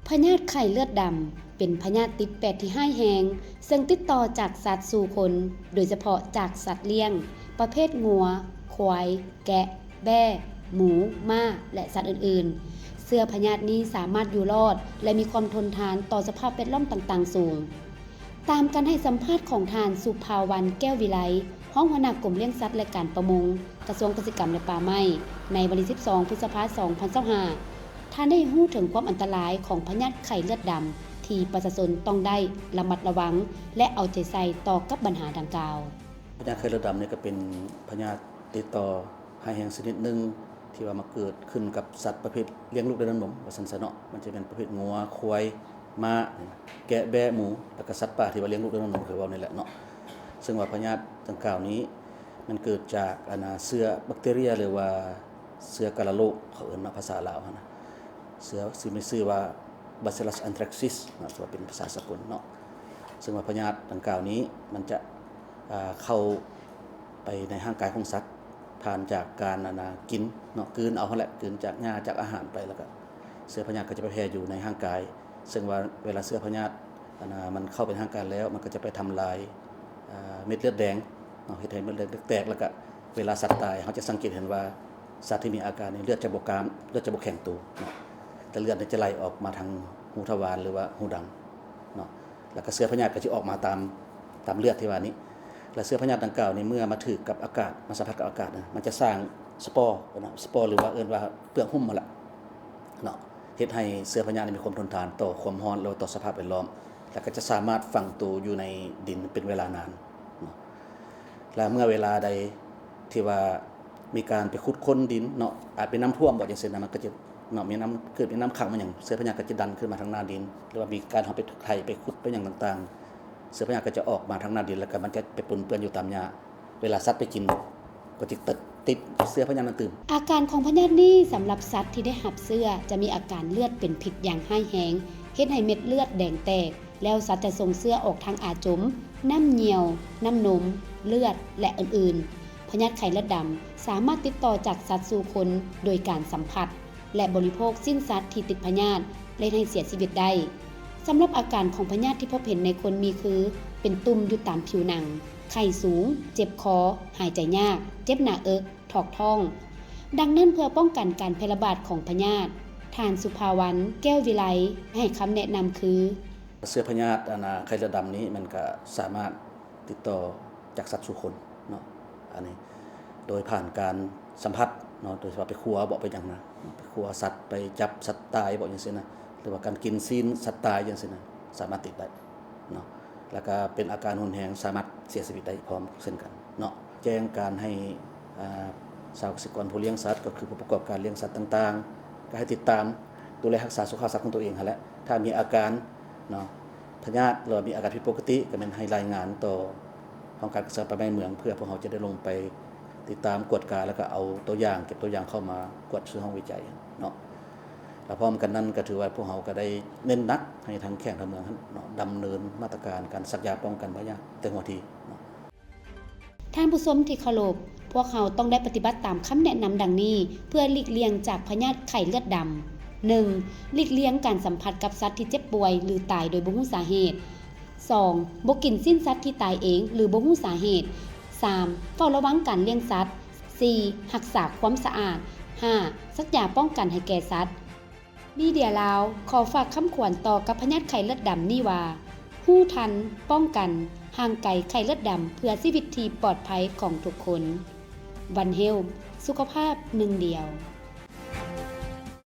ພະຍາດໄຂ້ເລືອດດຳ ເປັນພະຍາດຕິດແປດທີ່ຮ້າຍແຮງ ເຊິ່ງຕິດຕໍ່ຈາກສັດສູ່ຄົນ, ໂດຍສະເພາະຈາກສັດລ້ຽງ ປະເພດງົວ, ຄວາຍ, ແກະ, ແບ້, ໝູ, ມ້າ ແລະ ສັດອື່ນໆ. ເຊື້ອພະຍາດນີ້ສາມາດຢູ່ລອດ ແລະ ມີຄວາມທົນທານຕໍ່ສະພາບແວດລ້ອມຕ່າງໆສູງ. ຕາມການໃຫ້ສຳພາດຂອງທ່ານ ສຸພາວັນ ແກ້ວວິໄລ, ຮອງຫົວໜ້າກົມລ້ຽງສັດ ແລະ ການປະມົງ, ກະຊວງກະສິກຳ ແລະ ປ່າໄມ້ ໃນວັນທີສິບສອງ ພຶດສະພາ ສອງພັນຊາວຫ້າ, ທ່ານໄດ້ໃຫ້ຮູ້ເຖິງຄວາມອັນຕະລາຍຂອງພະຍາດໄຂ້ເລືອດດຳ ທີ່ປະຊາຊົນຕ້ອງໄດ້ລະມັດລະວັງ ແລະ ເອົາໃຈໃສ່ຕໍ່ກັບບັນຫາດັ່ງກ່າວ. ພະຍາດໄຂ້ເລືອດດຳນີ້ກໍເປັນພະຍາດຕິດຕໍ່ຮ້າຍແຮງຊະນິດໜຶ່ງ ທີ່ວ່າມາເກີດຂຶ້ນກັບສັດປະເພດລ້ຽງລູກດ້ວຍນ້ຳນົມ ວ່າຊັ້ນຊະເນາະ. ມັນຈະແມ່ນປະເພດງົວ, ຄວາຍ, ມ້າ, ແກະ, ແບ້, ໝູ ແລ້ວກໍສັດປ່າທີ່ວ່າລ້ຽງລູກດ້ວຍນ້ຳນົມ ຄືເວົ້ານີ້ແຫຼະເນາະ. ເຊິ່ງວ່າພະຍາດດັ່ງກ່າວນີ້ ມັນເກີດຈາກ ອັນນ່າ ເຊື້ອບັກເຕເຣຍ ຫຼືວ່າເຊື້ອກາລະໂລກ ເຂົາເອີ້ນເນາະ ພາສາລາວຫັ້ນນະ. ເຊື້ອ ຊື່ ມີຊື່ວ່າ Bacillus anthracis ເນາະ ຖືວ່າເປັນພາສາສາກົນເນາະ. ເຊິ່ງວ່າພະຍາດດັ່ງກ່າວນີ້ ມັນຈະ ອ່າ ເຂົ້າໄປໃນຮ່າງກາຍຂອງສັດ ຜ່ານຈາກການ ອັນນ່າ ກິນເນາະ ກືນເອົາຫັ້ນແຫຼະ ກືນຈາກຫຍ້າ ຈາກອາຫານໄປ ແລ້ວກໍເຊື້ອພະຍາດກໍຈະໄປແຜ່ຢູ່ໃນຮ່າງກາຍ. ເຊິ່ງວ່າເວລາເຊື້ອພະຍາດ ອັນນ່າ ມັນເຂົ້າໄປໃນຮ່າງກາຍແລ້ວ ມັນກໍຈະໄປທຳລາຍ ອ່າ ເມັດເລືອດແດງເນາະ ເຮັດໃຫ້ເມັດເລືອດແຕກ ແລ້ວກໍເວລາສັດຕາຍ ເຮົາຈະສັງເກດເຫັນວ່າ ສັດທີ່ມີອາການນີ້ ເລືອດຈະບໍ່ກ້າມ ເລືອດຈະບໍ່ແຂງໂຕເນາະ ແຕ່ເລືອດນີ້ຈະໄຫຼອອກມາທາງຮູທະວານ ຫຼືວ່າຮູດັງເນາະ. ແລ້ວກໍເຊື້ອພະຍາດກໍຊິອອກມາຕາມ ຕາມເລືອດທີ່ວ່ານີ້. ແລ້ວເຊື້ອພະຍາດດັ່ງກ່າວນີ້ ເມື່ອມາຖືກກັບອາກາດ ມາສຳຜັດກັບອາກາດນະ ມັນຈະສ້າງສະປໍເນາະ ສະປໍ ຫຼືວ່າເອີ້ນວ່າເປືອກຫຸ້ມຫັ້ນລະເນາະ ເຮັດໃຫ້ເຊື້ອພະຍາດນີ້ມີຄວາມທົນທານຕໍ່ຄວາມຮ້ອນ ຫຼືວ່າຕໍ່ສະພາບແວດລ້ອມ ແລ້ວກໍຈະສາມາດຝັງໂຕຢູ່ໃນດິນເປັນເວລານານເນາະ. ແລ້ວເມື່ອເວລາໃດທີ່ວ່າມີການໄປຂຸດຄົ້ນດິນເນາະ ອາດເປັນນ້ຳຖ້ວມບໍ ຈັ່ງຊີ້ນະ ມັນກໍຈະເນາະ ມີນ້ຳ ເກີດມີນ້ຳຂັງມາຫຍັງ ເຊື້ອພະຍາດກໍຈະດັນຂຶ້ນມາທາງໜ້າດິນ ຫຼືວ່າມີການເຮົາໄປໄຖໄປຂຸດໄປຫຍັງຕ່າງໆ ເຊື້ອພະຍາດກໍຈະອອກມາທາງໜ້າດິນ ແລ້ວກໍມັນຈະໄປປົນເປື້ອນຢູ່ຕາມຫຍ້າ ເວລາສັດໄປກິນ ກໍຈະຕິດ ຕິດເຊື້ອພະຍາດນັ້ນຕື່ມ. ອາການຂອງພະຍາດນີ້ ສຳລັບສັດທີ່ໄດ້ຮັບເຊື້ອ ຈະມີອາການເລືອດເປັນພິດຢ່າງຮ້າຍແຮງ ເຮັດໃຫ້ເມັດເລືອດແດງແຕກ ແລ້ວສັດຈະສົ່ງເຊື້ອອອກທາງອາຈົມ, ນ້ຳຍ່ຽວ, ນ້ຳນົມ, ເລືອດ ແລະ ອື່ນໆ. ພະຍາດໄຂ້ເລືອດດຳ ສາມາດຕິດຕໍ່ຈາກສັດສູ່ຄົນ ໂດຍການສຳຜັດ ແລະ ບໍລິໂພກຊີ້ນສັດທີ່ຕິດພະຍາດ ແລະ ເຮັດໃຫ້ເສຍຊີວິດໄດ້. ສຳລັບອາການຂອງພະຍາດທີ່ພົບເຫັນໃນຄົນມີຄື ເປັນຕຸ່ມຢູ່ຕາມຜິວໜັງ, ໄຂ້ສູງ, ເຈັບຄໍ, ຫາຍໃຈຍາກ, ເຈັບໜ້າເອິກ, ຖອກທ້ອງ. ດັ່ງນັ້ນ ເພື່ອປ້ອງກັນການແຜ່ລະບາດຂອງພະຍາດ, ທ່ານ ສຸພາວັນ ແກ້ວວິໄລ ໃຫ້ຄຳແນະນຳຄື. ເຊື້ອພະຍາດ ອັນນ່າ ໄຂ້ເລືອດດຳນີ້ ມັນກະສາມາດຕິດຕໍ່ຈາກສັດສູ່ຄົນເນາະ ອັນນີ້ ໂດຍຜ່ານການສຳຜັດເນາະ ໂດຍສະເພາະໄປຄົວເບາະ ໄປຫຍັງນະ ໄປຄົວສັດ ໄປຈັບສັດຕາຍເບາະ ຈັ່ງຊີ້ນະ ຫຼືວ່າການກິນຊີ້ນສັດຕາຍ ຈັ່ງຊີ້ນະ ສາມາດຕິດໄດ້ເນາະ ແລ້ວກະເປັນອາການຮຸນແຮງ ສາມາດເສຍຊີວິດໄດ້ພ້ອມເຊັ່ນກັນເນາະ. ແຈ້ງການໃຫ້ ອ່າ ຊາວກະສິກອນຜູ້ລ້ຽງສັດ ກໍຄືຜູ້ປະກອບການລ້ຽງສັດຕ່າງໆ ກໍໃຫ້ຕິດຕາມດູແລຮັກສາສຸຂະພາບສັດຂອງຕົວເອງຫັ້ນແຫຼະ. ຖ້າມີອາການເນາະ ພະຍາດ ຫຼືວ່າມີອາການຜິດປົກກະຕິ ກໍແມ່ນໃຫ້ລາຍງານຕໍ່ຫ້ອງການກະຊວງປ່າໄມ້ເມືອງ ເພື່ອພວກເຮົາຈະໄດ້ລົງໄປຕິດຕາມກວດກາ ແລ້ວກໍເອົາຕົວຢ່າງ ເກັບຕົວຢ່າງເຂົ້າມາກວດສູ່ຫ້ອງວິໄຈເນາະ. ແລະ ພ້ອມກັນນັ້ນ ກໍຖືວ່າພວກເຮົາກໍໄດ້ເນັ້ນໜັກໃຫ້ທາງແຂວງທາງເມືອງຫັ້ນເນາະ ດຳເນີນມາດຕະການການສັກຢາປ້ອງກັນພະຍາດແຕ່ຫົວທີເນາະ. ທ່ານຜູ້ຊົມທີ່ເຄົາລົບ, ພວກເຮົາຕ້ອງໄດ້ປະຕິບັດຕາມຄຳແນະນຳດັ່ງນີ້ ເພື່ອຫຼີກລ່ຽງຈາກພະຍາດໄຂ້ເລືອດດຳ. ໜຶ່ງ, ຫຼີກລ່ຽງການສຳຜັດກັບສັດທີ່ເຈັບປ່ວຍ ຫຼື ຕາຍໂດຍບໍ່ຮູ້ສາເຫດ. ສອງ, ບໍ່ກິນຊີ້ນສັດທີ່ຕາຍເອງ ຫຼື ບໍ່ຮູ້ສາເຫດ. ສາມ, ເຝົ້າລະວັງການລ້ຽງສັດ. ສີ່, ຮັກສາຄວາມສະອາດ. ຫ້າ, ສັກຢາປ້ອງກັນໃຫ້ແກ່ສັດ. ມີເດຍລາວ ຂໍຝາກຄຳຂວັນຕໍ່ກັບພະຍາດໄຂ້ເລືອດດຳນີ້ວ່າ, ຮູ້ທັນ, ປ້ອງກັນ, ຫ່າງໄກໄຂ້ເລືອດດຳ ເພື່ອຊີວິດທີ່ປອດໄພຂອງທຸກຄົນ. One Health ສຸຂະພາບໜຶ່ງດຽວ.